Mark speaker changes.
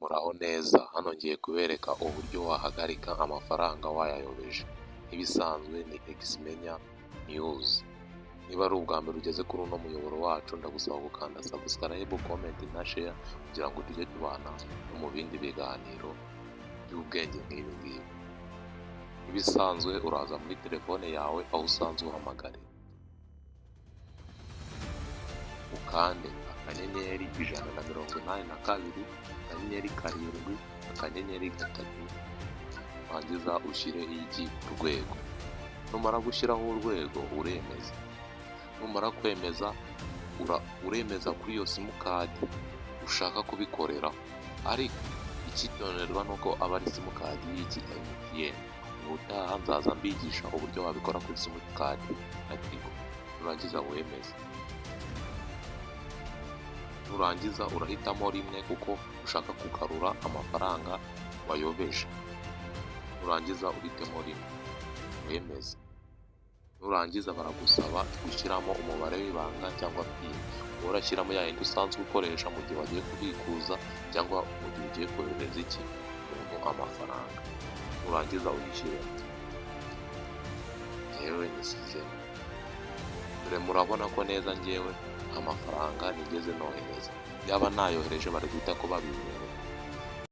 Speaker 1: Muraho neza, hano ngiye kubereka uburyo wahagarika amafaranga wayayobeje. Nk'ibisanzwe ni Egisimenya News. Niba ari ubwa mbere ugeze kuri uno muyoboro wacu, ndagusaba gukanda subscribe, comment na share kugira ngo tujye tubana no mu bindi biganiro by'ubwenge nk'ibi ngibi. Nk'ibisanzwe uraza muri telefone yawe aho usanzwe uhamagarira, ukande *182 *7 *3, warangiza ushyireho igi urwego. Numara gushyiraho urwego uremeza, numara kwemeza uremeza kuri iyo simukadi ushaka kubikoreraho, ariko icyitonderwa ni uko aba ari simukadi y'iki MTN. Ubutaha nzaza mbigisha uburyo wabikora kuri simukadi ya Tigo, nurangiza wemeze. Nurangiza urahitamo rimwe kuko ushaka kugarura amafaranga wayobeje, nurangiza uhitemo rimwe wemeze. Nurangiza baragusaba gushyiramo umubare w'ibanga cyangwa PIN, wowe urashyiramo ya yindi usanzwe ukoresha mu gihe wagiye kubikuza cyangwa mu gihe ugiye koherereza iki umuntu amafaranga, nurangiza uyishyiremo. Njyewe nyishyizemo, dore murabona ko neza njyewe nta mafaranga nigeze nohereza, yaba nayohereje bari guhita ko babimenyesha.